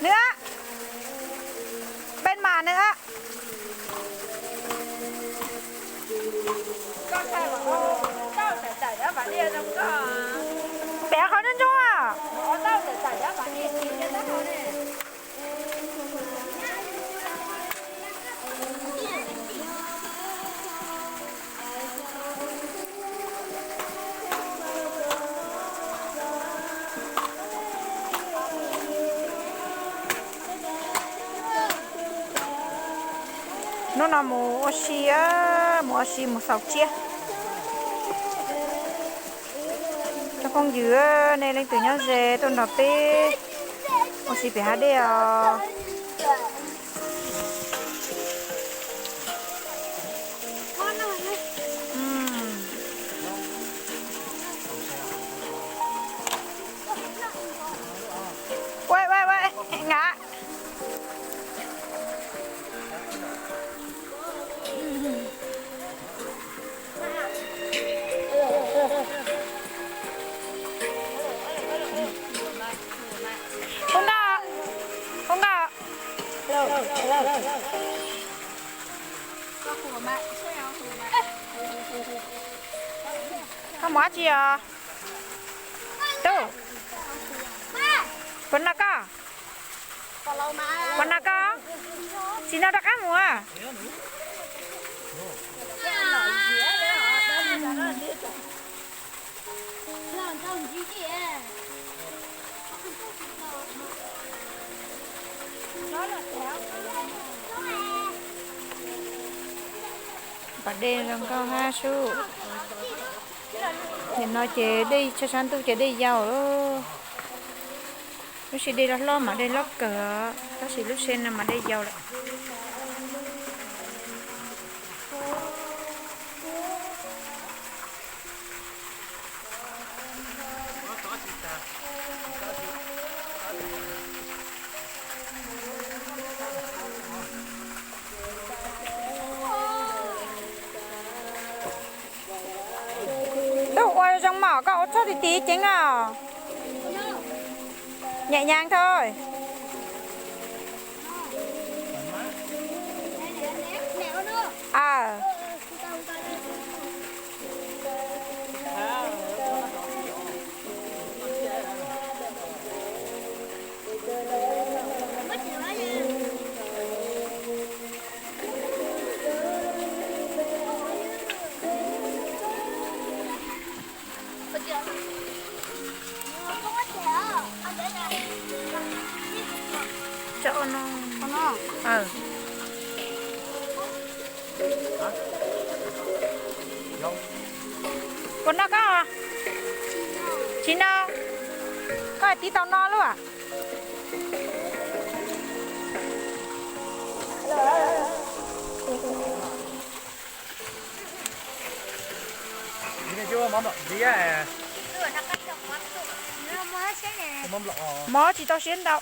Nws a, peb mas nws a. Pem qhov ntsuab ntsuab. Hnub no mus ua si, mus ua si mus xaus tsiab. Cov phooj ywg, nej leej twg nyob ze tuaj nrog peb ua si pem hav dej os. Koj nqa, koj nqa. Koj mus dab tsi os? Tub, puas noj koj? Puas noj koj? Tsis noj rov qab mus. Pas dej zoo nkauj hab sub. Nim no ces dej tshav tshav ntuj ces dej yau lawm. Lub sij dej hlob hlob mas dej hlob kawg, tab sis lub sij no mas dej yau lawm. Tub, ua zoo mog, koj ua txhob ti ti ceev os. Nhẹ nhàng thôi. Puas noj koj? Tsis noj. Koj tiv tau no lub a? Mov tsis tau siab ntau.